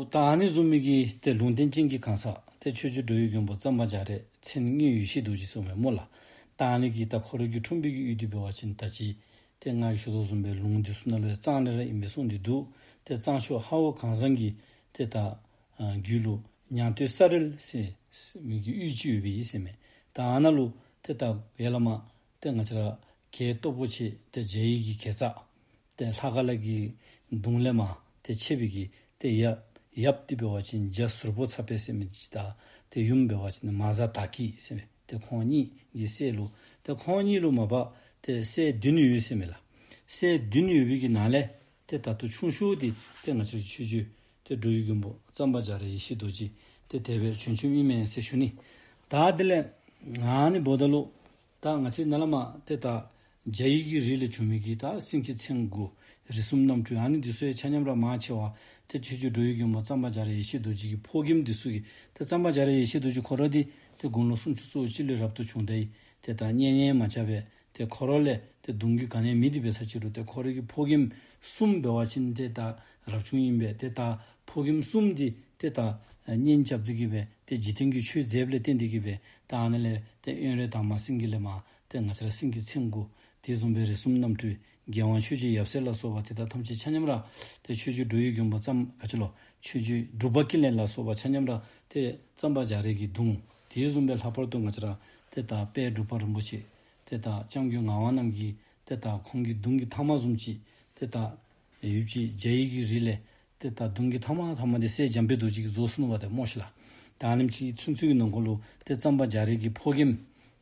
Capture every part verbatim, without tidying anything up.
ད་ཨ་ནི་བཟུམ་མའི་གི་ཏེ་ལུང་བསྟན་ཅན་གྱི་གང་ཟག་ཏེ་ཆོས་རྗེ་འགྲོ་བའི་མགོན་པོ་གཙང་པ་རྒྱ་རས་མཚན་དངོས་ཡེ་ཤེས་རྡོ་རྗེ་ཟེར་མས་སྨོ་ལགས། ད་ཨ་ནི་གི་ད་ཁོ་ར་གི་འཁྲུངས་པའི་གི་ཡུལ་འདི་འབད་བ་ཅིན་ད་ཅི་ཏེ་ང་གིས་ཞུ་དོ་བཟུམ་སྦེ་ལུང་འདི་ཚུ་ནང་ལུ་གཙང་ལས་ར་ཨིན་པས་གསུངས་ཏེ་འདུག། ཏེ་གཙང་ཕྱོགས་ཧ་འོ་གངས་བཟང་གི་ཏེ་ད་ཨ་རྒྱུད་ལུ་ཉང་སྟོད་ས་རལ་ཟེར་མི་གི་གཡུས་ཅིག་ཡོད་པའི་ཨིན་ཟེར་མས། ད་ཨ་ནཱ་ལུ་ཏེ་ད་ཡ་ལ་མ་ཏེ་ང་བཅས་ར་གྱད་སྟོབས་པོ་ཆེ་ཏེ་རྒྱ་ཡི་གི་གྱད་ཚ་ཏེ་ལྷ་ཁང་ལས་ཀྱི་གདུང་ལས་མར་ཏེ་ཆད་པའི་གི་ཏེ་ཡབ་ཡབ་འདི་འབད་བ་ཅིན་རྒྱ་ཟུར་པོ་ཚ་དཔལ་ཟེར་མི་ཅིག་དང་ཏེ་ཡུམ་འབད་བ་ཅིན་མ་བཟའ་དར་སྐྱིད་ཟེར་མི་ཏེ་ཁོང་གཉིས་ཀྱི་སྲས་ལུ་ཏེ་ཁོང་གཉིས་ལུ་མ་པ་ཏེ་སྲས་བདུན་ཡོད་ཟེར་མས་ལགས། སྲས་བདུན་ཡོད་པའི་གི་ནང་ལས་ཏེ་ད་ལྟོ་ཆུང་ཤོས་འདི་ཏེ་ང་བཅས་ཆོས་རྗེ་ཏེ་འགྲོ་བའི་མགོན་པོ་གཙང་པ་རྒྱ་རས་ཡེ་ཤེས་རྡོ་རྗེ་ཏེ་དེ་སྦེ་བྱོན་བྱོནམ་ཨིན་མས་ཟེར་ཞུ་ནི། ད་དེ་ལས་ཨ་ནི་འབདཝ་ད་ལུ་ད་ང་བཅས་ནཱ་ལས་མར་ཏེ་ད་རྒྱ་ཡི་གི་རིགས་ལས་བྱུང་མི་གི་ད་སེང་གེ་མཚན་དགུ་རིགས་གསུམ་རྣམ་འཕྲུལ་ཨ་ནི་འདི་ཚུ་ཡང་ཆ་མཉམ་ར་མང་ཆེ་བ་ཏེ་ཆོས་རྗེ་འགྲོ་བའི་མགོན་པོ་གཙང་པ་རྒྱ་རས་ཡེ་ཤེས་རྡོ་རྗེ་གི་ཕོ་རྒནམ་འདི་ཚུ་གི་ཏེ་གཙང་པ་རྒྱ་རས་ཡེ་ཤེས་རྡོ་རྗེ་ཁོ་ར་འདི་ཏེ་དགུང་ལོ་སུམ་ཅུ་སོ་གཅིག་ལུ་རབ་ཏུ་བྱུང་ད་ཡི། ཏེ་ད་གཉེན་ཉེ་མ་བྱས་པས། ཏེ་ཁོ་ར་ལས་ཏེ་གདུང་རྒྱུད་ག་ནི་ཡང་མེད། དེ་འབད་ས་ཅིག་རུང་ཏེ་ཁོ་ར་གི་ཕོ་རྒནམ་གསུམ་འབད་བ་ཅིན་ཏེ་ད་རབ་བྱུང་ཨིན་པས། ཏེ་ད་ཕོ་རྒནམ་གསུམ་འདི་ཏེ་ད་གཉེན་རྐྱབ་སྟེ་གི་སྦེ་ཏེ་འཇིག་རྟེན་གྱི་ཆོས་མཛདཔ་ལས་བརྟེན་ཏེ་གི་སྦེ་ད་ཨ་ནཱ་ལས་ཏེ་དབོན་རས་དར་མ་སེང་གེ་ལས་མར་ཏེ་ང་བཅས་ར་སེང་གེ་མཚན་དགུ་དེ་བཟུམ་སྦེ་རིགས་གསུམ་རྣམ་འཕྲུལ་རྒྱལ་དབང་ཆོས་རྗེ་ཡབ་སྲས་ལ་སོགས་པ་དེ་དག་ཐམས་ཅད་ཆ་མཉམ་ར་ཏེ་ཆོས་རྗེ་འགྲོ་བའི་མགོན་པོ་གཙང་ག་ཅི་ལོ་ཆོས་རྗེ་འབྲུག་པ་ཀུན་ལེགས་ལ་སོགས་པ་ཆ་མཉམ་ར་ཏེ་གཙང་པ་རྒྱ་རས་ཀྱི་གདུང་དེ་བཟུམ་སྦེ་ལྷག་པར་དུ་ང་བཅས་ར་ཏེ་ད་དཔལ་འབྲུག་པ་རིན་པོ་ཆེ་ཏེ་ད་སྐྱབས་མགོན་ངག་དབང་རྣམ་རྒྱལ་ཏེ་ད་ཁོང་གི་གདུང་གི་ཐ་མ་བཟུམ་ཅིག་ཏེ་ད་ཡུལ་གྱི་རྒྱ་ཡི་གི་རིགས་ལས་ཏེ་ད་གདུང་གི་ཐ་མ་ཐ་མ་འདི་སྲས་འཇམ་དཔལ་རྡོ་རྗེ་གིས་རྫོགས་སོ་ནུག་པ་ཏེ་སྨོ་ཤིག་ལགས། ད་ཨ་ནེམ་ཅིག་ཚུན་ཚོད་ཀྱི་ནང་འཁོད་ལུ་ཏེ་གཙང་པ་རྒྱ་རས་ཀྱི་ཕོ་རྒནམ་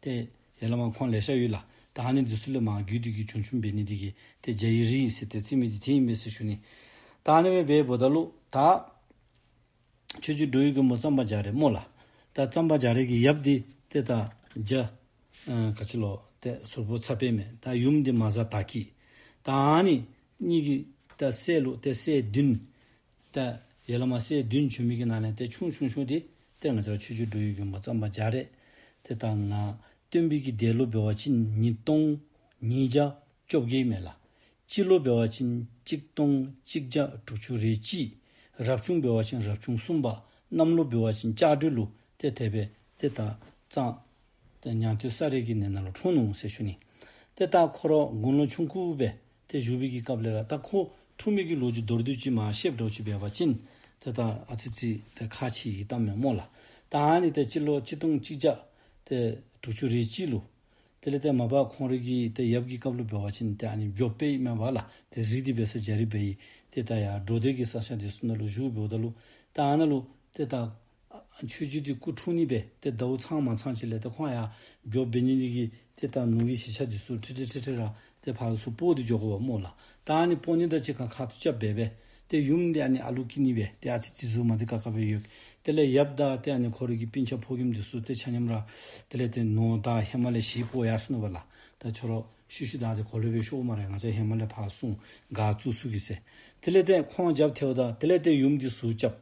ཏེ་ཡ་ལ་མ་ཁོང་ལེ་ཤ་ཡོད་ལགས། ད་ཨ་ནི་འདི་ཚུ་ལས་མར་བརྒྱུད་དེ་གི་བྱུང་བྱུངམ་འབད་ནི་འདི་གིས་ཏེ་རྒྱ་ཡི་རིགས་ཟེར་ཏེ་རྩི་མི་འདི་དེ་ཨིན་པས་ཟེར་ཞུ་ནི། ད་ཨ་ནི་སྦེ་འབདཝ་ད་ལུ་ད་ཆོས་རྗེ་འགྲོ་བའི་མགོན་པོ་གཙང་པ་རྒྱ་རས་སྨོ་ལགས། ད་གཙང་པ་རྒྱ་རས་ཀྱི་ཡབ་འདི་ཏེ་ད་རྒྱ་ཨ་ག་ཅི་ལོ་ཏེ་ཟུར་པོ་ཚ་དཔལ་མས། ད་ཡུམ་འདི་མ་བཟའ་དར་སྐྱིད། ད་ཨ་ནི་གཉིས་ཀྱི་ད་སྲས་ལུ་ཏེ་སྲས་བདུན། ད་ཡ་ལ་མ་སྲས་བདུན་བྱོན་མི་གི་ནང་ལས་ཏེ་ཆུང་ཆུང་ཤོས་འདི་ཏེ་ང་བཅས་ར་ཆོས་རྗེ་འགྲོ་བའི་མགོན་པོ་གཙང་པ་རྒྱ་རས། ཏེ་ད་ང་སྟོན་པའི་གི་འདས་ལོ་འབད་བ་ཅིན་ཉིས་སྟོང་ཉིས་བརྒྱ་བཅོ་བརྒྱད་མས་ལགས། སྤྱི་ལོ་འབད་བ་ཅིན་གཅིག་སྟོང་གཅིག་བརྒྱ་དྲུག་ཅུ་རེ་གཅིག། རབ་བྱུང་འབད་བ་ཅིན་རབ་བྱུང་གསུམ་པ། གནམ་ལོ་འབད་བ་ཅིན་ལྕགས་སྦྲུལ་ལུ་ཏེ་དེ་སྦེ་ཏེ་ད་གཙང་ཏེ་ཉང་སྟོད་ས་རལ་གྱི་གནས་ནང་ལུ་འཁྲུངས་ནུག་ཟེར་ཞུ་ནི། ཏེ་ད་ཁོ་ར་དགུང་ལོ་ཆུང་ཀུ་སྦེ་ཏེ་བཞུགས་པའི་གི་སྐབས་ལས་ར་ད་ཁོ་འཁྲུངས་མི་གི་ལོ་རྒྱུས་མདོར་བསྡུས་ཅིག་མར་བཤདཔ་འདྲཝ་ཅིག་འབད་བ་ཅིན་ཏེ་ད་ཨ་ཙི་ཙི་ཏེ་ཁག་ཆེ་ཡི་གཏམ་མས་སྨོ་ལགས། ད་ཨ་ནི་ཏེ་སྤྱི་ལོ་གཅིག་སྟོང་གཅིག་བརྒྱ་ཏེ་དྲུག་ཅུ་རེ་གཅིག་ལུ་དེ་ལས་ཏེ་མ་པ་ཁོང་རའི་གི་ཏེ་ཡབ་ཀྱི་སྐབས་ལུ་འབད་བ་ཅིན་ཏེ་ཨ་ནི་འབྱོགཔ་སྦེ་ཨིན་མས་པ་ལགས། ཏེ་རིགས་འདི་འབད་ས་རྒྱ་རིགས་སྦེ་ཨིན། ཏེ་ད་ཡར་འབྲོག་སྡེ་གི་ས་ཆ་འདི་ཚུ་ནང་ལུ་བཞུགས་འབདཝ་ད་ལུ་ད་ཨ་ནཱ་ལུ་ཏེ་ད་ཆོས་རྗེ་འདི་སྐུ་འཁྲུངས་ནི་སྦེ་ཏེ་ཟླཝ་ཚང་མ་ཚང་ཅིག་ལས་ཏེ་ཁོང་ཡར་འབྱོགཔ་འབད་ནི་འདི་གིས་ཏེ་ད་ནོར་གྱི་གཞིས་ཆགས་འདི་ཚུ་ཁྲིད་ཁྲིད་ཁྲིད་ཁྲིད་ར་ཏེ་ཕར་ཚུར་སྤོ་སྟེ་འགྱོ་དགོ་པས་སྨོ་ལགས། ད་ཨ་ནི་སྤོ་ནི་དང་གཅིག་ཁར་ཁ་ཐུག་རྐྱབ་སྦེ་སྦེ་ཏེ་ཡུམ་འདི་ཨ་ནི་ཨ་ལུ་སྐྱེ་ནི་སྦེ་ཏེ་ཨ་ཙི་ཙི་གཟུགས་མ་བདེ་ཁག་ཁ་སྦེ་ཡོད། དེ་ལས་ཡབ་དང་ཏེ་ཨ་ནི་ཁོ་རའི་གི་སྤུན་ཆ་ཕོ་རྒནམ་འདི་ཚུ་ཏེ་ཆ་མཉམ་ར་དེ་ལས་ཏེ་ནོར་དང་ཧེ་མ་ལས་གཞིས་སྤོ་ཡར་སོ་ནུག་པ་ལགས། ད་ཁྱོད་ར་ཤུལ་ཤུལ་བདའ་སྟེ་གོ་ལེ་སྦེ་ཤོག་སྨ་རེ། ང་བཅས་ཧེ་མ་ལས་ཕར་སྲུང་ག་བཙུགས་སྲུང་གེ་ཟེར། དེ་ལས་ཏེ་ཁོང་རྒྱབ་ཐལཝ་ད་དེ་ལས་ཏེ་ཡུམ་འདི་ཟུར་རྐྱབ།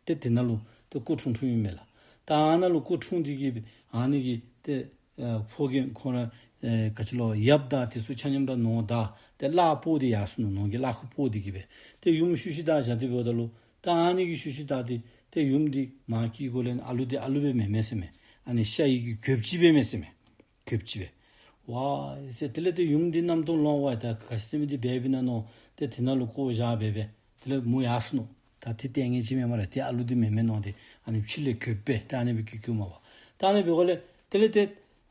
ཏེ་དེ་ནང་ལུ་ཏེ་སྐུ་འཁྲུངས་འཁྲུངསམ་ཨིན་མས་ལགས། ད་ཨ་ནཱ་ལུ་སྐུ་འཁྲུངས་ཏེ་གི་ཨ་ནི་གི་ཏེ་ཨ་ཕོ་རྒནམ་ཁོང་ར་ཨེ་ག་ཅི་ལོ་ཡབ་དང་དེ་ཚུ་ཆ་མཉམ་ར་ནོར་དང་ཏེ་གླ་སྤོ་སྟེ་ཡར་སོ་ནུག། ནོར་གྱི་གླ་ཁུག་སྤོ་སྟེ་གི་སྦེ་ཏེ་ཡུམ་ཤུལ་ཤུལ་བདའ་བཞག་སྟེ་འབདཝ་ད་ལུ་ད་ཨ་ནི་གི་ཤུལ་ཤུལ་བདའ་སྟེ་ཏེ་ཡུམ་འདི་མར་སྐྱེ་སྒོ་ལས་ཨ་ལུ་འདི་ཨ་ལུ་སྦེ་མེན་མས་ཟེར་མས། ཨ་ནི་ཤ་ཡི་གི་གྱོདཔ་ཅིག་སྦེ་མས་ཟེར་མས། གྱོདཔ་ཅིག་སྦེ། ཝའི་ཟེར་དེ་ལས་ཏེ་ཡུམ་འདི་རྣམ་རྟོག་ལངས་པ་ད་ག་ཅི་ཟེར་མི་འདི་འབད་བའི་ན་མནོ་སྟེ་དེ་ནང་ལུ་བཀོ་བཞག་སྦེ་སྦེ་དེ་ལས་མོ་ཡར་སོ་ནུག། ད་དེ་ལྟས་ངན་ཅིག་མེན་སྨ་རེ། ཏེ་ཨ་ལུ་འདི་མེན་མས་མནོ་སྟེ་ཨ་ནི་ཕྱི་ལས་གྱོདཔ་སྦེ་ད་ཨ་ནི་སྦེ་སྐྱེ་སྐྱེཝ་མས་པ། ད་ཨ་ནི་འབདཝ་ལས་དེ་ལས་ཏེ་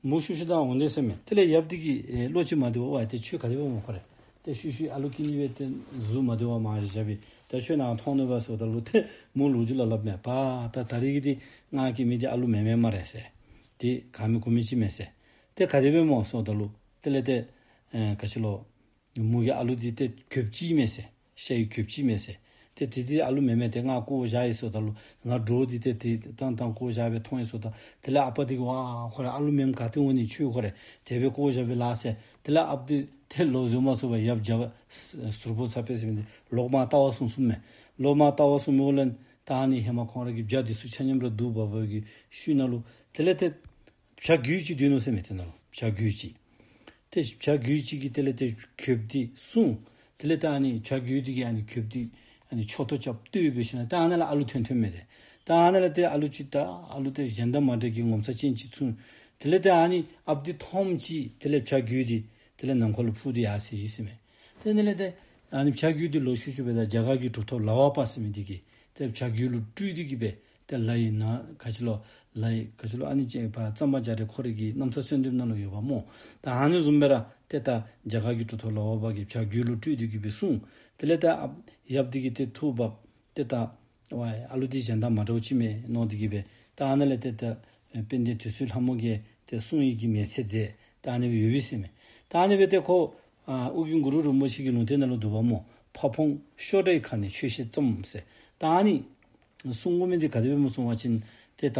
མོ་ཤུལ་ཤུལ་བདའ་འོང་དེས་ཟེར་མས། དེ་ལས་ཡབ་འདི་གིས་ཨེ་བློ་ཅིག་མ་བདེ་བར་ཝའི་ཏེ་ཁྱོད་ག་དེ་སྦེ་སྨོ་ཁོ་རེ། ཏེ་ཤུལ་ཤུལ་ཨ་ལུ་སྐྱེ་ནི་སྦེ་ཏེ་གཟུགས་མ་བདེ་བར་མར་བཞག་བཞགཔ་སྦེ་ད་ཁྱོད་ནཱ་མཐོང་ནུག་པ་ཟེརཝ་ད་ལུ་ཏེ་མོ་ལོ་རྒྱུས་ལ་སླབ་མས། པ་ད་ད་རིས་ཀྱི་འདི་ང་སྐྱེ་མི་འདི་ཨ་ལུ་མེན་མས་སྨ་རེ་ཟེར། ཏེ་ག་མི་གོ་མི་ཅིག་མས་ཟེར། ཏེ་ག་དེ་སྦེ་སྨོ་ཟེརཝ་ད་ལུ་དེ་ལས་ཏེ་ཨེ་ག་ཅི་ལོ་མོ་གི་ཨ་ལུ་འདི་ཏེ་གྱོདཔ་ཅིག་མས་ཟེར། ཤ་ཡི་གྱོདཔ་ཅིག་མས་ཟེར། ཏེ་དེ་འདི་ཨ་ལུ་མེན་མས། ཏེ་ང་བཀོ་བཞག་ཡི་ཟེརཝ་ད་ལུ་ང་འདྲོག་སྟེ་ཏེ་ཏེ་བཏང་བཏང་བཀོ་བཞག་སྦེ་མཐོང་ཡི་ཟེརཝ་ད་དེ་ལས་ཨ་པ་འདི་གིས་ཝའི་ཁོ་ར་ཨ་ལུ་མེནམ་ག་ཏེ་འོང་ནི་ཁྱོད་ཁོ་རེ་དེ་སྦེ་བཀོ་བཞག་པས་ལགས་ཟེར། དེ་ལས་ཨཔ་འདི་ཏེ་ལོག་འཛུལཝ་མ་ཚུགས་པར་ཡབ་རྒྱ་ཟུར་པོ་ཚ་དཔལ་ཟེར་མི་འདི་ལོག་མར་བལྟ་བར་སོང་སོངམ་མས། ལོག་མར་བལྟ་བར་སོང་མི་འོང་ལས་ད་ཨ་ནི་ཧེ་མ་ཁོང་ར་གི་བྱ་འདི་ཚུ་ཆ་མཉམ་ར་བསྡུ་འབག་འབག་གི་ཤུལ་ནང་ལུ་དེ་ལས་ཏེ་བྱ་རྒོད་ཅིག་སྡོད་ནུག་ཟེར་མས། དེ་ནང་ལུ་བྱ་རྒོད་ཅིག། ཏེ་བྱ་རྒོད་ཅིག་གིས་དེ་ལས་ཏེ་གྱོདཔ་འདི་བསྲུང་། དེ་ལས་ད་ཨ་ནི་བྱ་རྒོད་འདི་གིས་ཨ་ནི་གྱོདཔ་འདི་ ཨ་ནི་མཆོད་གཏོར་རྐྱབ་བཏུལ་འབད་ཞིནམ་ལས་ད་ཨ་ནཱ་ལས་ཨ་ལུ་ཐོན་ཐོནམ་མས་ཏེ། ད་ཨ་ནཱ་ལས་ཏེ་ཨ་ལུ་ཅིག་ད་ཨ་ལུ་ཏེ་གཞན་དང་མ་འདྲ་གི་ངོ་མཚར་ཅན་ཅིག་ཚུད། དེ་ལས་ཏེ་ཨ་ནི་ཨཔ་འདི་མཐོངམ་ཅིག་དེ་ལས་བྱ་རྒོད་འདི་དེ་ལས་ནམ་མཁའ་ལུ་འཕུར་ཏེ་ཡར་སོ་ཡི་ཟེར་མས། ཏེ་དེ་ལས་ཏེ་ཨ་ནི་བྱ་རྒོད་འདི་ལོག་ཤུལ་ཤུལ་སྦེ་ད་རྒྱ་གར་གྱི་གྲུབ་ཐོབ་ལ་བ་པ་ཟེར་མི་འདི་གིས་ཏེ་བྱ་རྒོད་ལུ་སྤྲུལ་ཏེ་གིས་སྦེ་ཏེ་ལ་ཡི་ན་ག་ཅི་ལོ་ལ་ཡི་ག་ཅི་ལོ་ཨ་ནི་ཅིག་ཕར་གཙང་པ་རྒྱ་རས་ཁོ་རའི་གི་རྣམ་ཐར་གསོལ་འདེབས་ནང་ལུ་ཡོདཔ་སྨོ། ད་ཨ་ནི་བཟུམ་སྦེ་ར་ཏེ་ད་རྒྱ་གར་གྱི་གྲུབ་ཐོབ་ལ་བ་པ་གིས་བྱ་རྒོད་ལུ་སྤྲུལ་ཏེ་གིས་སྦེ་གསུངས། དེ་ལས་ད་ཨ་ཡབ་འདི་གིས་ཏེ་ཐུགས་བབ། ཏེ་ད་ཝའི་ཨ་ལུ་འདི་གཞན་དང་མ་འདྲཝ་ཅིག་མས་མནོ་སྟེ་གིས་སྦེ་ད་ཨ་ནཱ་ལས་ཏེ་ད་དཔལ་ལྡན་དུད་སོལ་ལྷ་མོ་གིས་ཏེ་སྲུང་ཡི་གི་མེལ་ཚེ་མཛད། ད་ཨ་ནི་སྦེ་ཡོད་པས་ཟེར་མས། ད་ཨ་ནི་སྦེ་ཏེ་ཁོ་ཨ་ཨོ་རྒྱན་གུ་རུ་རིན་པོ་ཆེ་གི་ལུང་བསྟན་ནང་ལུ་འདུག་པ་སྨོ། ཕ་བོང་གཤོག་སྒྲ་ཡི་ཁ་ནས་ཆོས་བཤད་རྩོམ་ཟེར། ད་ཨ་ནི་གསུང་དགོ་མི་འདི་ག་དེ་སྦེ་སྨོ་གསུང་བ་ཅིན་ཏེ་ད་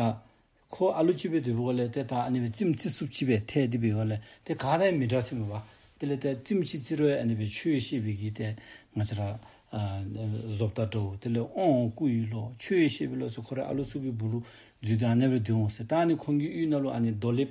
ཁོ་ཨ་ལུ་ཅིག་སྦེ་སྡོད་པའི་སྒང་ལས་ཏེ་ད་ཨ་ནི་སྦེ་རྩེདམོ་རྩེ་ཚུགསཔ་ཅིག་སྦེ་ཐལ་ཏེ་འབདཝ་ལས་ཏེ་ག་ར་མི་འདྲ་ཟེར་མས་པ། དེ་ལས་ཏེ་རྩེདམོ་ཅིག་རྩེ་རུང་ཨ་ནི་སྦེ་ཆོས་བཤད་པའི་གི་ཏེ་ང་བཅས་ར་ཨ་བཟོ་ལྟ་འདྲཝ་དེ་ལས་དབང་བསྐུར་ཡི་ལོ་ཆོས་བཤད་པའི་ལོ་ཟེར་ཁོ་ར་ཨ་ལུ་ཚུ་གི་སྦུག་ལུ་འཛུལ་ཏེ་ཨ་ནི་སྦེ་སྡོད་འོང་ཟེར། ད་ཨ་ནི་ཁོང་གི་གཡུས་ནང་ལུ་ཨ་ནི་རྡོ་ལེབ་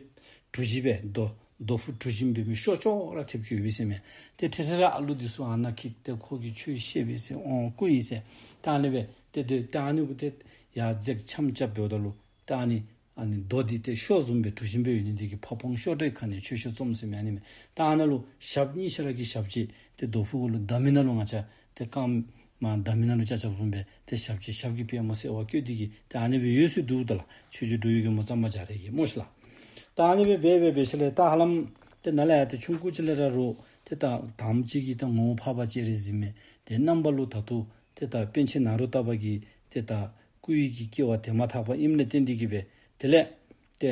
གྲུ་བཞི་སྦེ་རྡོ་རྡོ་ཕུག་གྲུ་བཞི་སྦེ་མི་ཤོ་ཅོག་ར་ཐེབས་ཅིག་ཡོད་པས་ཟེར་མས། ཏེ་ཐེངས་ཐེངས་ར་ཨ་ལུ་འདི་ཚུ་ཨ་ནཱ་འཁྱིད་ཏེ་ཁོ་གིས་ཆོས་བཤད་པས་ཟེར་དབང་བསྐུར་ཡི་ཟེར། ད་ཨ་ནི་སྦེ་ཏེ་ཏེ་ད་ཨ་ནི་གུ་ཏེ་ཡར་འཛེགས་འཆམ་རྐྱབ་འབདཝ་ད་ལུ་ད་ཨ་ནི་ཨ་ནི་རྡོ་འདི་ཏེ་ཤོག་བཟུམ་སྦེ་གྲུ་བཞི་སྦེ་ཡོད་ནི་འདི་གིས་ཕ་བོང་གཤོག་སྒྲ་ཡི་ཁ་ནས་ཆོས་བཤད་རྩོམ་ཟེར་མི་ཨ་ནི་མས། ད་ཨ་ནཱ་ལུ་ཞབས་གཉིས་ཆ་ར་གི་ཞབས་རྗེས་ཏེ་རྡོ་ཕུག་གུ་ལུ་འདབ་མི་ནང་ལུ་ང་བཅས་ཏེ་རྐངམ་མར་འདབ་མི་ནང་ལུ་ཅ་ཅབ་བཟུམ་སྦེ་ཏེ་ཞབས་རྗེས་ཞབས་ཀྱི་པདྨོ་གསལ་བར་བཀོད་དེ་གིས་ཏེ་ཨ་ནི་སྦེ་ཡོད་ཟེར་འདུག། ད་ལགས་ཆོས་རྗེ་འགྲོ་བའི་མགོན་པོ་གཙང་པ་རྒྱ་རས་ཀྱིས་སྨོ་ཤེ་ལགས། ད་ཨ་ནི་སྦེ་འབད་འབད་འབད་ཞིནམ་ལས་ད་ཧ་ལམ་ཏེ་ནཱ་ལས་ཡར་ཏེ་ཆུང་ཀུ་ཅིག་ལས་ར་རོགས་ཏེ་ད་དང་པ་ཅིག་གིས་ད་ངོ་བོ་འཕགས་པ་སྤྱན་རས་གཟིགས་མས། ཏེ་རྣམ་པ་ལུ་ད་ལྟོ་ཏེ་ད་པཎ་ཆེན་ནཱ་རོ་ཏ་པ་གི་ཏེ་ད་སྐུ་ཡི་གི་སྐྱེ་བ་དེ་མ་ཐག་པ་ཨིནམ་ལས་བརྟེན་ཏེ་གིས་སྦེ་དེ་ལས་ཏེ་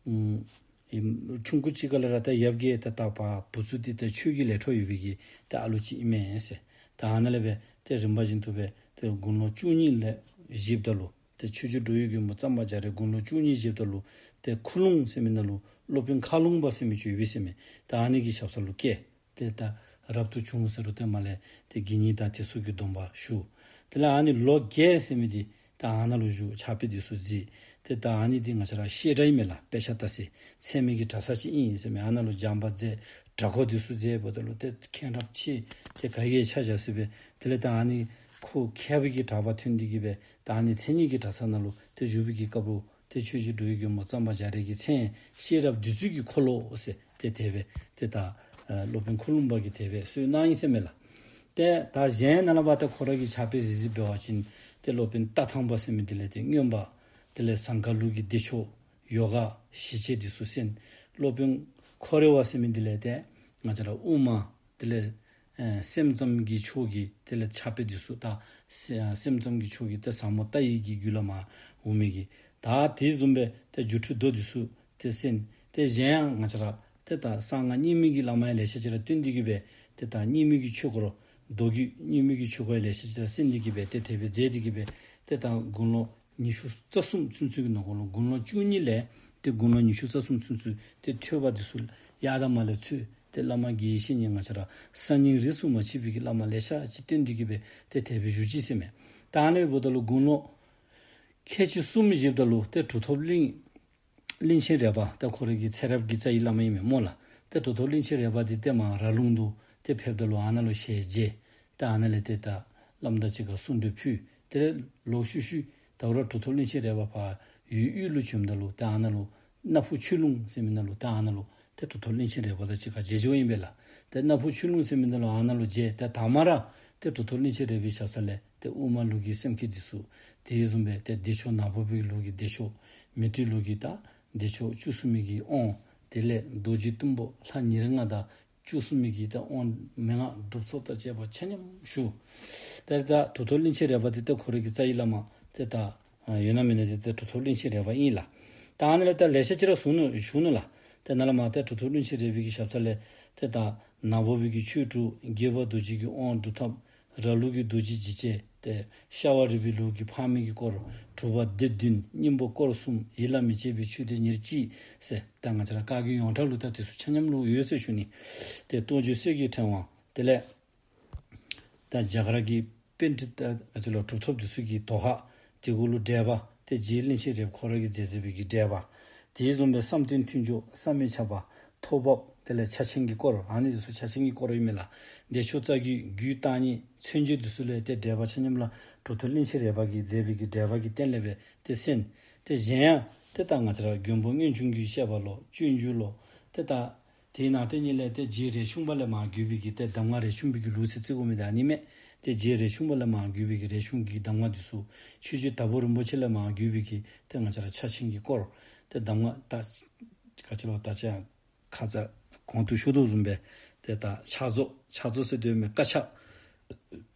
ཨམ་ཨིན་ཆུང་ཀུ་ཅིག་ཁ་ལས་ར་ད་ཡབ་ཀྱིས་ད་ད་པ་བུ་ཚུ་འདི་ད་ཆོས་ཀྱི་ལས་འཕྲོ་ཡོད་པའི་གི་ད་ཨ་ལུ་ཅིག་ཨིན་མས་ཟེར། ད་ཨ་ནཱ་ལས་སྦེ་ཏེ་རིམ་པ་བཞིན་དུ་སྦེ་ཏེ་དགུང་ལོ་བཅུ་གཉིས་ལས་བཞེསཔ་ད་ལུ་ཏེ་ཆོས་རྗེ་འགྲོ་བའི་མགོན་པོ་གཙང་པ་རྒྱ་རས་དགུང་ལོ་བཅུ་གཉིས་བཞེསཔ་ད་ལུ་ཏེ་ཁུ་ལུང་ཟེར་མི་ནང་ལུ་སློབ་དཔོན་མཁར་ལུང་པ་ཟེར་མི་ཅིག་ཡོད་པས་ཟེར་མས། ད་ཨ་ནི་གི་ཞབས་ས་ལུ་བསྐོས། ཏེ་ད་རབ་ཏུ་བྱུང་ཟེར་རུང་ཏེ་མ་ལས་ཏེ་དགེ་བསྙེན་དང་དེ་ཚུ་གི་སྡོམ་པ་ཞུ། དེ་ལས་ཨ་ནི་ལོ་བརྒྱད་ཟེར་མི་འདི་ད་ཨ་ནཱ་ལུ་བཞུགས། ཕྱག་དཔེ་འདི་ཚུ་གཟིགས། ཏེ་ད་ཨ་ནི་འདི་ང་བཅས་ར་བཤད་གྲྭ་ཨིན་མས་ལགས། དཔེ་ཆ་ལྟ་ས་ཚད་མའི་གི་གྲྭ་ས་ཅིག་ཨིན་ཟེར་མས། ཨ་ནཱ་ལུ་སྦྱངས་པ་མཛད། གྲྭ་སྐོར་འདི་ཚུ་མཛད་འབདཝ་ད་ལུ་ཏེ་མཁྱེན་རབ་ཆེ། ཏེ་ག་གིས་ཆ་བཞག་ཟེར་སྦེ་དེ་ལས་ད་ཨ་ནི་ཁོ་མཁས་པའི་གི་གྲགས་པ་ཐོན་ཏེ་གིས་སྦེ་ད་ཨ་ནི་མཚན་ཉིད་ཀྱི་གྲྭ་ས་ནང་ལུ་ཏེ་བཞུགས་པའི་གི་སྐབས་ལུ་ཏེ་ཆོས་རྗེ་འགྲོ་བའི་མགོན་པོ་གཙང་པ་རྒྱ་རས་ཀྱི་མཚན་ཤེས་རབ་བདུད་རྩི་གི་འཁོར་ལོ་ཟེར་ཏེ་དེ་སྦེ་ཏེ་ད་ཨ་སློབ་དཔོན་ཁུ་ལུང་པ་གིས་དེ་སྦེ་གསོལ་གནང་ཡི་ཟེར་མས་ལགས། ཏེ་ད་གཞན་ནཱ་ལས་འབད་ཏེ་ཁོ་ར་གི་ཕྱག་དཔེ་གཟིགས་གཟིགསཔ་འབད་བ་ཅིན་ཏེ་སློབ་དཔོན་རྟ་ཐང་པ་ཟེར་མི་འདི་ལས་ཏེ་མངོན་པ། དེ་ལས་ཟངས་དཀར་ལུགས་ཀྱི་བདེ་མཆོག་ཡོ་ག་ཞི་བྱེད་འདི་ཚུ་གསན། སློབ་དཔོན་ཁོ་རེ་བ་ཟེར་མི་འདི་ལས་ཏེ་ང་བཅས་ར་དབུ་མ། དེ་ལས་ཨེ་སེམས་ཙམ་གྱི་ཕྱོགས་ཀྱི་དེ་ལས་ཕྱག་དཔེ་འདི་ཚུ་ད་སེ་སེམས་ཙམ་གྱི་ཕྱོགས་ཀྱི་ཏེ་ཟབ་མོ་ལྟ་བའི་གི་རྒྱུད་བླ་མ་འོང་མི་གི་ད་དེ་བཟུམ་སྦེ་ཏེ་སྒྱུ་འཕྲུལ་མདོ་འདི་ཚུ་ཏེ་གསན། ཏེ་གཞན་ཡང་ང་བཅས་ར་ཏེ་ད་གསང་སྔགས་རྙིང་མའི་གི་བླ་མ་ཡང་ལེ་ཤ་ཅིག་ར་བསྟེན་ཏེ་གིས་སྦེ་ཏེ་ད་རྙིང་མའི་གི་ཆོས་སྐོར་མདོ་རྒྱུད་རྙིང་མའི་གི་ཆོས་སྐོར་ཡང་ལེ་ཤ་ཅིག་ར་གསན་ཏེ་གིས་སྦེ་ཏེ་དེ་སྦེ་མཛད་དེ་གིས་སྦེ་ཏེ་ད་དགུང་ལོ་ཉི་ཤུ་རྩ་གསུམ་ཚུན་ཚོད་ཀྱི་ནང་འཁོད་ལུ་དགུང་ལོ་བཅུ་གཉིས་ལས་ཏེ་དགུང་ལོ་ཉི་ཤུ་རྩ་གསུམ་ཚུན་ཚོད་ཏེ་ཐོས་པ་འདི་ཚུ་ཡར་དང་མར་ལས་འཚོལ། ཏེ་བླ་མ་དགེ་བའི་བཤེས་གཉེན་ང་བཅས་ར་གསར་རྙིང་རིས་སུ་མ་ཆད་པའི་གི་བླ་མ་ལེ་ཤ་ཅིག་བསྟེན་ཏེ་གིས་སྦེ་ཏེ་དེ་སྦེ་བཞུགས་ཅི་ཟེར་མས། ད་ཨ་ནི་འབདཝ་ད་ལུ་དགུང་ལོ་ཁལ་གཅིག་གསུམ་བཞེསཔ་ད་ལུ་ཏེ་གྲུབ་ཐོབ་གླིང་གླིང་ཆེན་རས་པ་ཏེ་ཁོ་རའི་གི་ཚེ་རབས་ཀྱི་རྩ་བའི་བླ་མ་ཨིན་མས་སྨོ་ལགས། ཏེ་གྲུབ་ཐོབ་གླིང་ཆེན་རས་པ་འདི་ཏེ་མར་ར་ལུང་དུ་ཏེ་ཕེབསཔ་ད་ལུ་ཨ་ནཱ་ལུ་ཞལ་མཇལ། ཏེ་ཨ་ནཱ་ལས་ཏེ་ད་བླམ་དང་གཅིག་ཁར་གསུང་གྲོས་ཕུལ། དེ་ལས་ལོག་ཤུལ་ཤུལ་ད་རུང་གྲུབ་ཐོབ་གླིང་ཆེན་རས་པ་ཕར་ཡུལ་དབུས་ལུ་བྱོནམ་ད་ལུ་ཏེ་ཨ་ནཱ་ལུ་སྣ་ཕུ་ཆོས་ལུང་ཟེར་མི་ནང་ལུ་ཏེ་ཨ་ནཱ་ལུ་ཏེ་གྲུབ་ཐོབ་གླིང་ཆེན་རས་པ་དང་གཅིག་ཁར་མཇལ་འགྱོཝ་ཨིན་པས་ལགས། ཏེ་སྣ་ཕུ་ཆོས་ལུང་ཟེར་མི་ནང་ལུ་ཨ་ནཱ་ལུ་མཇལ། ཏེ་དང་པ་ར་ཏེ་གྲུབ་ཐོབ་གླིང་ཆེན་རས་པའི་ཞབས་ས་ལས་ཏེ་དབུ་མ་ལུགས་ཀྱི་སེམས་བསྐྱེད་འདི་ཚུ། དེ་བཟུམ་སྦེ་ཏེ་བདེ་མཆོག་ནག་པོ་པའི་ལུགས་ཀྱི་བདེ་མཆོག། མཻ་ཏྲི་ལུགས་ཀྱི་ད་བདེ་མཆོག་བཅུ་གསུམ་མའི་གི་དབང་། དེ་ལས་རྡོ་རྗེ་གཏུམ་པོ་ལྷ་ཉེར་ལྔ་དང་བཅུ་གསུམ་མའི་གི་ད་དབང་མན་ངག་སྒྲུབ་ཚོགས་དང་བཅས་པ་ཆ་མཉམ་ཞུ། ཏེ་ད་གྲུབ་ཐོབ་གླིང་ཆེན་རས་པ་འདི་ཏེ་ཁོ་རའི་གི་རྩ་བའི་བླ་མ་ཏེ་ད་ཨ་ཡོད་ན་མེད་ན་འདི་ཏེ་གྲུབ་ཐོབ་གླིང་ཆེན་རས་པ་ཨིན་ལགས། ད་ཨ་ནི་ལས་ད་ལེ་ཤ་ཅིག་ར་གསུང་ནུག་ཞུ་ནུག་ལགས། ཏེ་ནཱ་ལས་མར་ཏེ་གྲུབ་ཐོབ་གླིང་ཆེན་རས་པའི་གི་ཞབས་ས་ལས་ཏེ་ད་ནག་པོ་པའི་གི་ཆོས་དྲུག། དགྱེས་པ་རྡོ་རྗེ་གི་དབང་སྒྲུབ་ཐབས། ར་ལུགས་ཀྱི་རྡོ་རྗེ་འཇིགས་བྱེད། ཏེ་ཤ་བ་རི་པའི་ལུགས་ཀྱི་ཕག་མོའི་གི་སྐོར། གྲུབ་པ་སྡེ་བདུན། སྙིང་པོ་སྐོར་གསུམ། ཡིད་ལ་མི་བྱེད་པའི་ཆོས་སྡེ་ཉེར་གཅིག་ཟེར། ད་ང་བཅས་ར་བཀའ་བརྒྱུད་ཡོངས་གྲགས་ལུ་ད་དེ་ཚུ་ཆ་མཉམ་ལུ་ཡོད་ཟེར་ཞུ་ནི། ཏེ་རྟོགས་བརྗོད་གསེར་གྱི་ཕྲེང་བ། དེ་ལས་ད་རྒྱ་གར་གྱི་པཎྜི་ཏ་ཨ་ཅི་ལོ་གྲུབ་ཐོབ་འདི་ཚུ་གི་དོ་ཧ། དེ་གུ་ལུ་འགྲེལ་པ། ཏེ་རྗེ་གླིང་ཆེན་རས་པ་ཁོ་ར་གིས་མཛད་མཛད་པའི་གི་འགྲེལ་པ། དེ་བཟུམ་སྦེ་བསམ་གཏན་མཐུན་འཇོག། བསམ་མི་ཁྱབ་པ། ཐོག་བབས། དེ་ལས་ཕྱག་ཆེན་གྱི་སྐོར། ཨ་ནི་འདི་ཚུ་ཕྱག་ཆེན་གྱི་སྐོར་ཨིན་མས་ལགས། བདེ་མཆོག་རྩ་རྒྱུད་རྒྱུད་བརྟག་གཉིས་མཚན་བརྗོད་འདི་ཚུ་ལས་ཏེ་འགྲེལ་པ་ཆ་མཉམ་ར་གྲུབ་ཐོབ་གླིང་ཆེན་རས་པ་གིས་མཛད་པའི་གི་འགྲེལ་པ་གི་སྟེང་ལས་སྦེ་ཏེ་གསན། ཏེ་གཞན་ཡང་ཏེ་ད་ང་བཅས་ར་མགོན་པོ་མངོན་འབྱུང་གི་བཤད་པ་ལོ། སྤྱོད་འཇུག་ལོ། ཏེ་ད་དེའི་ནང་དེ་ཉིད་ལས་ཏེ་རྗེ་རས་ཆུང་པ་ལས་མར་བརྒྱུད་པའི་གི་ཏེ་གདམས་ངག་རས་ཆུང་པའི་གི་ལུགས་སུ་བརྩི་དགོ་མི་འདི་ཨ་ནི་མས། ཏེ་རྗེ་རས་ཆུང་པ་ལས་མར་བརྒྱུད་པའི་གི་རས་ཆུང་གི་གདམས་ངག་འདི་ཚུ། ཆོས་རྗེ་དྭགས་པོ་རིན་པོ་ཆེ་ལས་མར་བརྒྱུད་པའི་གི་ཏེ་ང་བཅས་ར་ཕྱག་ཆེན་གྱི་སྐོར། ཏེ་གདམས་ངག་ད་ག་ཅི་ལོ་ད་ཅི་ཡང་ཁ་ཙ་གོང་དུ་ཞུ་དོ་བཟུམ་སྦེ་ཏེ་ད་ཕྱག་རྫོགས་ཕྱག་རྫོགས་ཟེར་དོ་མས། བཀའ་ཕྱག་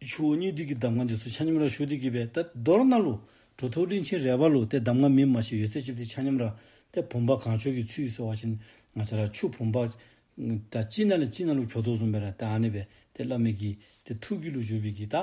ཆུ་བོ་གཉིས་འདུས་ཀྱི་གདམས་ངག་འདི་ཚུ་ཆ་མཉམ་ར་ཞུ་སྟེ་གི་སྦེ་ད་མདོར་ན་ལུ་གྲུབ་ཐོབ་གླིང་ཆེན་རས་པ་ལུ་ཏེ་གདམས་ངག་མིང་མ་ཤེས་ཡོད་ཚད་ཅིག་ཏེ་ཆ་མཉམ་ར་ཏེ་བུམ་པ་གང་བྱོ་གི་ཚུལ་ཟེར་བ་ཅིན་ང་བཅས་ར་ཆུ་བུམ་པ་ད་གཅིག་ནང་ལས་གཅིག་ནང་ལུ་བྱོ་དོ་བཟུམ་སྦེ་ར་ད་ཨ་ནི་སྦེ་ཏེ་བླ་མའི་གི་ཏེ་ཐུགས་རྒྱུད་ལུ་བཞུགས་པའི་གི་ད་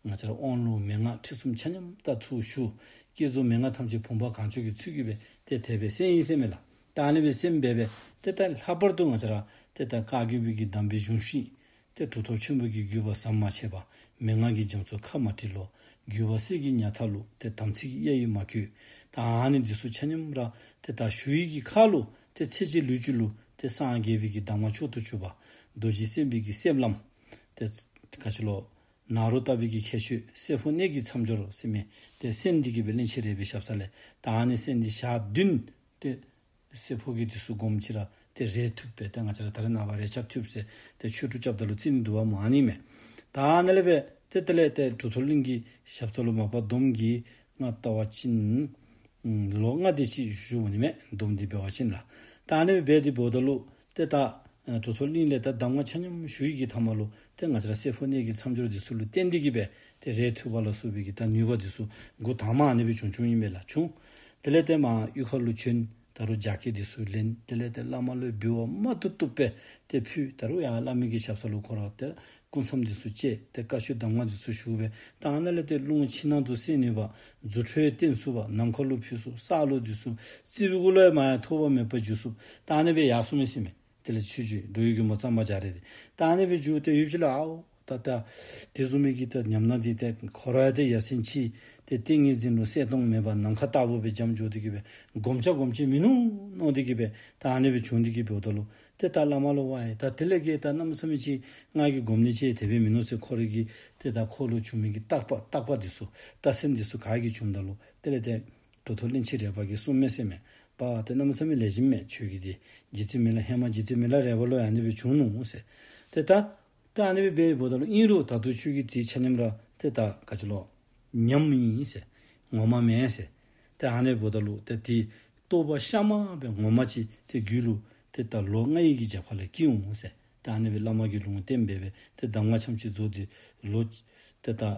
ང་བཅས་ར་དབང་ལུང་མན་ངག་ཁྲིད་གསུམ་ཆ་མཉམ་ད་ཚུར་ཞུ། བསྐྱེད་རྫོགས་མན་ངག་ཐམས་ཅད་བུམ་པ་གང་བྱོ་གི་ཚུལ་གྱིས་སྦེ་ཏེ་དེ་སྦེ་གསན་ཡི་ཟེར་མས་ལགས། ད་ཨ་ནི་སྦེ་གསན་སྦེ་སྦེ་ཏེ་ད་ལྷག་པར་དུ་ང་བཅས་ར་ཏེ་ད་བཀའ་བརྒྱུད་པའི་གི་གདམས་པའི་གཞུང་ཤིང་ཏེ་གྲུབ་ཐོབ་ཆེན་པོ་གི་བརྒྱུད་པ་ཟམ་མ་ཆད་པ། མན་ངག་གི་རྒྱ་མཚོ་ཁ་མ་བྲི་ལོ། བརྒྱུད་པ་གསེར་གྱི་ཉག་ཐག་ལུ། ཏེ་དམ་ཚིག་གི་གཡའ་ཡིས་མ་གོས། ད་ཨ་ནི་འདི་ཚུ་ཆ་མཉམ་ར་ཏེ་ད་ཞུ་ཡི་གི་ཁར་ལུ་ཏེ་ཚེ་གཅིག་ལུས་གཅིག་ལུ་ཏེ་སངས་རྒྱས་པའི་གི་གདམས་ངག་མཆོག་ཏུ་གྱུར་པ། རྡོ་རྗེ་སེམས་དཔའི་གི་སེམས་ལམ། ཏེ་ག་ཅི་ལོ། ནཱ་རོ་ཏ་པའི་གི་ཁྱད་ཆོས་སྲས་ཕོ་གནས་ཀྱི་མཚམས་སྦྱོར་ཟེར་མི་ཏེ་གསན་ཏེ་གི་སྦེ་གླིང་ཆེན་རས་པའི་ཞབས་ས་ལས་ད་ཨ་ནི་གསན་ཏེ་ཞག་བདུན་ཏེ་སྲས་ཕོ་གི་འདི་ཚུ་སྒོམ་ཅི་ར་ཏེ་རས་ཐུབ་པས། ཏེ་ང་བཅས་ར་ད་རེས་ནངས་པ་རས་ཆ་ཐུབ་ཟེར་ཏེ་ཆོས་དྲུག་རྐྱབ་ད་ལུ་རྩི་ནི་འདུག་པ་སྨོ། ཨ་ནི་མས། ད་ཨ་ནི་ལས་སྦེ་ཏེ་དེ་ལས་ཏེ་གྲུབ་ཐོབ་གླིང་གི་ཞབས་ས་ལུ་མ་པ་སྡོམ་གྱི་ང་བལྟ་བ་ཅིན་ལོ་ལྔ་དེ་ཅིག་བཞུགས་ནི་མས། སྡོམ་འདི་འབད་བ་ཅིན་ལགས། ད་ཨ་ནི་སྦེ་འདི་འབདཝ་ད་ལུ་ཏེ་ད་གྲུབ་ཐོབ་གླིང་ལས་ད་གདམས་ངག་ཆ་མཉམ་ཞུ་ཡི་གི་མཐའ་མ་ལུ་ཏེ་ང་བཅས་ར་སྲས་ཕོ་གནས་ཀྱི་མཚམས་སྦྱོར་འདི་ཚུ་ལུ་བརྟེན་ཏེ་གི་སྦེ་ཏེ་རས་ཐུབ་པ་ལ་སོགས་པའི་གི་ད་ནུས་པ་འདི་ཚུ་འགོ་དང་པ་ཨ་ནི་སྦེ་བྱུང་བྱུངམ་ཨིན་པས་ལགས། བྱུང་། དེ་ལས་ཏེ་མར་གཡུས་ཁ་ལུ་བྱོན། ད་རུང་རྒྱགས་སྐལ་འདི་ཚུ་ལེན། དེ་ལས་ཏེ་བླ་མ་ལུ་འབུལ་བ་མ་བཏུབ་བཏུབ་སྦེ་ཏེ་ཕུལ། ད་རུང་ཡང་བླ་མའི་གི་ཞབས་ས་ལུ་ཁོ་ར་ཏེ་སྐུ་མཚམས་འདི་ཚུ་བཅད། ཏེ་བཀའ་ཆོས་གདམས་ངག་འདི་ཚུ་ཞུ་སྦེ་ད་ཨ་ནཱ་ལས་ཏེ་རླུང་ཕྱི་ནང་དུ་གསལ་ནུས་པ། རྫུ་འཕྲུལ་བསྟན་ཚུགས་པ། ནམ་མཁའ་ལུ་འཕུར་ཚུགས། ས་ལུ་འཛུལ་ཚུགས། རྩིག་པའི་གུ་ལུ་ཡང་མར་ཡང་ཐོགས་པ་མེད་པར་འཛུལ་ཚུགས། ད་ཨ་ནི་སྦེ་ཡར་སོང་མས་ཟེར་མས། དེ་ལས་ཆོས་རྗེ་འགྲོ་བའི་མགོན་པོ་གཙང་པ་རྒྱ་རས་འདི་ད་ཨ་ནི་སྦེ་འགྱོ་སྟེ་ཡུལ་ཕྱི་ལུ་ཨའོ་ད་ད་དེ་བཟུམ་མའི་གི་ད་ཉམས་སྣང་འདི་ཏེ་ཁོ་ར་ཡང་ཏེ་ཡ་མཚན་ཆེ། ཏེ་ཏིང་ངེ་འཛིན་ལུ་གསལ་སྟོང་མེད་པར་ནམ་མཁའ་ལྟ་བུ་སྦེ་འཇམ་འགྱོ་སྟེ་གི་སྦེ་སྒོམ་བྱ་སྒོམ་བྱེད་མིན་ནུག་མནོ་སྟེ་གི་སྦེ་ད་ཨ་ནི་སྦེ་བྱུང་སྟེ་གི་འབདཝ་ད་ལུ་ཏེ་ད་བླ་མ་ལུ་ཝའི་ད་དེ་ལས་ཀྱི་ད་གནམ་མེད་ས་མེད་ཅིག་ང་གིས་སྒོམ་ནི་ཅིག་དེ་སྦེ་མིན་ནུག་ཟེར་ཁོ་རའི་གི་ཏེ་ད་ཁོ་ལུ་བྱུང་མི་གི་བརྟག་པ་བརྟག་པ་འདི་ཚུ་རྟགས་མཚན་འདི་ཚུ་ག་གིས་བྱུངམ་ད་ལུ་དེ་ལས་ཏེ་གྲུབ་ཐོབ་གླིང་ཆེན་རས་པ་གིས་གསུངམ་མས་ཟེར་མས། པ་ཏེ་གནམ་མེད་ས་མེད་ལེགས་ཤོམ་མས། ཁྱོད་ཀྱི་འདི་རྗེ་བཙུན་མི་ལ་ཧེ་མ་རྗེ་བཙུན་མི་ལ་རས་པ་ལུ་ཡང་ཨ་ནི་སྦེ་བྱུང་ནུག་ཟེར། ཏེ་ད་ད་ཨ་ནི་སྦེ་འབདཝ་ད་ལུ་ཨིན་རུང་ད་ལྟོ་ཁྱོད་ཀྱི་འདི་ཆ་མཉམ་ར་ཏེ་ད་ག་ཅི་ལོ་ཉམས་ཨིན་ཟེར། ངོ་མ་མེན་ཟེར། ཏེ་ཨ་ནི་འབདཝ་ད་ལུ་ཏེ་དེ་རྟོགས་པ་གཤའ་མ་སྦེ་ངོ་མ་ཅིག་ཏེ་རྒྱུད་ལུ་ཏེ་ད་ལོ་ལྔ་ཡི་གི་རྒྱབ་ཁ་ལས་སྐྱེ་འོང་ཟེར། ཏེ་ཨ་ནི་སྦེ་བླ་མ་གིས་ལུང་བསྟན་འབད་སྦེ་ཏེ་གདམས་ངག་ཆ་མཉམ་ཅིག་རྫོགས་ཏེ་ལོ་ཏེ་ད་ཨ་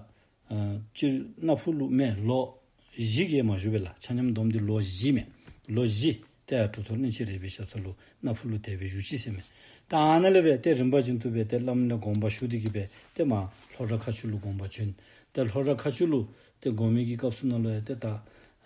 སྤྱིར་སྣ་ཕུ་ལུ་མེན་ལོ་བཞི་གིས་མ་བཞུགས་པས་ལགས། ཆ་མཉམ་བསྡོམས་ཏེ་ལོ་བཞི་མས། ལོ་བཞི་ཏེ་ཡར་གྲུབ་ཐོབ་གླིང་ཆེན་རས་པའི་ཞབས་ས་ལུ་སྣ་ཕུ་ལུ་དེ་སྦེ་བཞུགས་ཅི་ཟེར་མས། ད་ཨ་ནཱ་ལས་སྦེ་ཏེ་རིམ་པ་བཞིན་དུ་སྦེ་ཏེ་བླ་མ་ལས་དགོངས་པ་ཞུ་སྟེ་གི་སྦེ་ཏེ་མར་ལྷོ་བྲག་མཁར་ཆུ་ལུ་དགོངས་པ་བྱོན། ཏེ་ལྷོ་བྲག་མཁར་ཆུ་ལུ་ཏེ་དགོངས་མི་གི་སྐབས་སུ་ནང་ལུ་ཡང་ཏེ་ད་ཨ་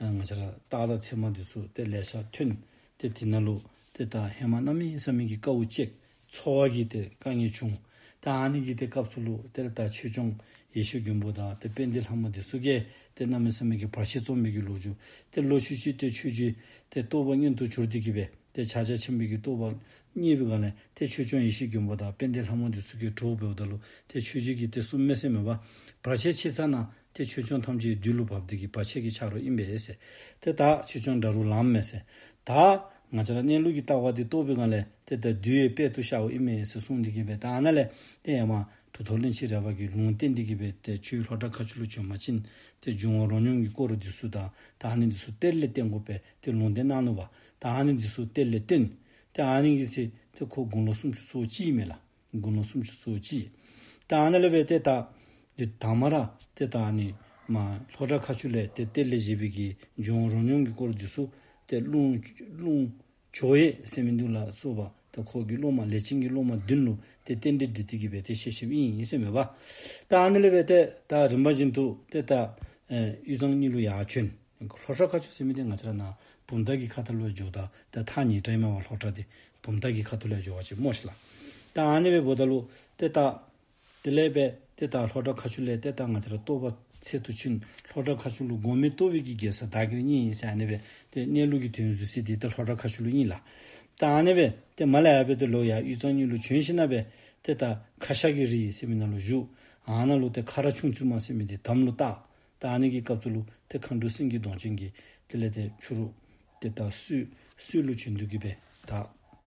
ང་བཅས་ར་སྟག་དང་ཚེར་མ་འདི་ཚུ་ཏེ་ལེ་ཤ་ཐོན། ཏེ་དེ་ནང་ལུ་ཏེ་ད་ཧེ་མ་གནམ་མེད་ས་མེད་ཀྱི་དཀའཝ་སྤྱད། འཚོ་བ་གི་ཏེ་དཀའ་ངལ་བྱུང་། ད་ཨ་ནི་གི་ཏེ་སྐབས་སུ་ལུ་ཏེ་ད་ཆོས་སྐྱོང་ཡེ་ཤེས་མགོན་པོ་དང་ཏེ་དཔལ་ལྡན་ལྷ་མོ་འདི་ཚུ་གིས་ཏེ་གནམ་མེད་ས་མེད་ཀྱི་བར་ཆད་རྩོམ་པའི་གི་ལོ་རྒྱུས། ཏེ་ལོག་ཤུལ་ཤུལ་ཏེ་ཆོས་རྗེ་ཏེ་རྟོགས་པ་མངོན་དུ་གྱུར་ཏེ་གི་སྦེ་ཏེ་ཕྱག་རྒྱ་ཆེན་པོའི་གི་རྟོགས་པ་རྙེད་པའི་སྒང་ལས་ཏེ་ཆོས་སྐྱོང་ཡེ་ཤེས་མགོན་པོ་དང་དཔལ་ལྡན་ལྷ་མོ་འདི་ཚུ་གིས་གྲོགས་འབདཝ་ད་ལུ་ཏེ་ཆོས་རྗེ་གིས་ཏེ་གསུངམ་མས་ཟེར་མས་པ། བར་ཆད་ཆེ་ཙ་ན་ཏེ་ཆོས་སྐྱོང་ཐམས་ཅད་བདུད་ལུ་བབས་ཏེ་གི་བར་ཆད་ཀྱི་ཆ་རོགས་ཨིན་པས་ཟེར། ཏེ་ད་ཆོས་སྐྱོང་དགྲ་རུ་ལངམ་མས་ཟེར། ད་ང་བཅས་ར་གནས་ལུགས་ཀྱི་ལྟ་བ་འདི་རྟོགས་པའི་སྒང་ལས་ཏེ་ད་བདུད་ཡང་དཔལ་དུ་ཤརཝ་ཨིན་མས་ཟེར་གསུངས་ཏེ་གི་སྦེ་ད་ཨ་ནཱ་ལས་ཏེ་ཡར་མར་གྲུབ་ཐོབ་གླིང་ཆེན་རས་པ་གིས་ལུང་བསྟན་ཏེ་གི་སྦེ་ཏེ་ཁྱོད་ལྷོ་བྲག་མཁར་ཆུ་ལུ་བྱོན་པ་ཅིན་ཏེ་འབྱུང་བ་རོ་སྙོམས་ཀྱི་སྐོར་འདི་ཚུ་དང་ད་ཨ་ནི་འདི་ཚུ་གཏེར་ལས་བཏོན་དགོ་པས་ཏེ་ལུང་བསྟན་གནང་ནུག་པ། ད་ཨ་ནི་འདི་ཚུ་གཏེར་ལས་བཏོན། ཏེ་ཨ་ནི་གི་ཚེ་ཏེ་ཁོ་དགུང་ལོ་སུམ་ཅུ་སོ་གཅིག་མས་ལགས། དགུང་ལོ་སུམ་ཅུ་སོ་གཅིག། ད་ཨ་ནཱ་ལས་སྦེ་ཏེ་ད་ཏེ་དང་པ་ར་ཏེ་ད་ཨ་ནི་མར་ལྷོ་བྲག་མཁར་ཆུ་ལས་ཏེ་གཏེར་ལས་བཞེས་པའི་གི་འབྱུང་བ་རོ་སྙོམས་ཀྱི་སྐོར་འདི་ཚུ་ཏེ་རླུང་རླུང་བྱོ་ཡས་ཟེར་མི་འདི་ལ་སོགས་པ་ཏེ་ཁོ་གི་སློབ་མ་ལས་ཅན་གྱི་སློབ་མ་བདུན་ལུ་ཏེ་རྟེན་འབྲེལ་འགྲིག་སྟེ་གི་སྦེ་ཏེ་བཤད་བཤདཔ་ཨིན་ཟེར་མས་པ། ད་ཨ་ནཱ་ལས་སྦེ་ཏེ་ད་རིམ་པ་བཞིན་དུ་ཏེ་ད་ཨེ་དབུས་གཙང་གཉིས་ལུ་ཡར་བྱོན། ལྷོ་བྲག་མཁར་ཆུ་ཟེར་མི་འདི་ང་བཅས་ར་ནཱ་བུམ་ཐང་གི་ཁ་ཐུག་ལུ་འགྱོཝ་ད་ཏེ་ཐག་ཉེ་དྲགས་ཨིན་མས་པ། ལྷོ་བྲག་འདི་བུམ་ཐང་གི་ཁ་ཐུག་ལུ་འགྱོ་བ་ཅིན་སྨོ་ཤིག་ལགས། ད་ཨ་ནི་སྦེ་འབདཝ་ད་ལུ་ཏེ་ད་དེ་ལས་སྦེ་ཏེ་ད་ལྷོ་བྲག་མཁར་ཆུ་ལས་ཏེ་ད་ང་བཅས་ར་རྟོགས་པ་ཚད་དུ་ཕྱིན། ལྷོ་བྲག་མཁར་ཆུ་ལུ་དགོངས་མི་རྟོགས་པའི་གི་རྒྱལ་ས་བདག་གིར་རྙེད་ཡི་ཟེར་ཨ་ནི་སྦེ་ཏེ་གནས་ལུགས་ཀྱི་དོན་བསྡུ་ས་འདི་ཏེ་ལྷོ་བྲག་མཁར་ཆུ་ལུ་ཨིན་ལགས། ད་ཨ་ནི་སྦེ་ཏེ་མར་ལས་ཡར་སྦེ་ཏེ་ལོག་ཡར་དབུས་གཙང་གཉིས་ལུ་བྱོན་ཞིནམ་ལས་ཏེ་ད་ཁ་ཤ་གི་རི་ཟེར་མི་ནང་ལུ་བཞུགས། ཨ་ནཱ་ལུ་ཏེ་ཁ་ར་ཁྱུང་བཙུན་མ་ཟེར་མི་འདི་དམ་ལུ་བཏགས། ད་ཨ་ནི་གི་སྐབས་སུ་ལུ་ཏེ་མཁའ་འགྲོ་སེང་གེ་གདོང་ཅན་གྱིས་དེ་ལས་ཏེ་ཕྱི་རུ་ཏེ་ད་སུ་སུ་ལུ་བྱོན་དོ་གི་སྦེ་ད་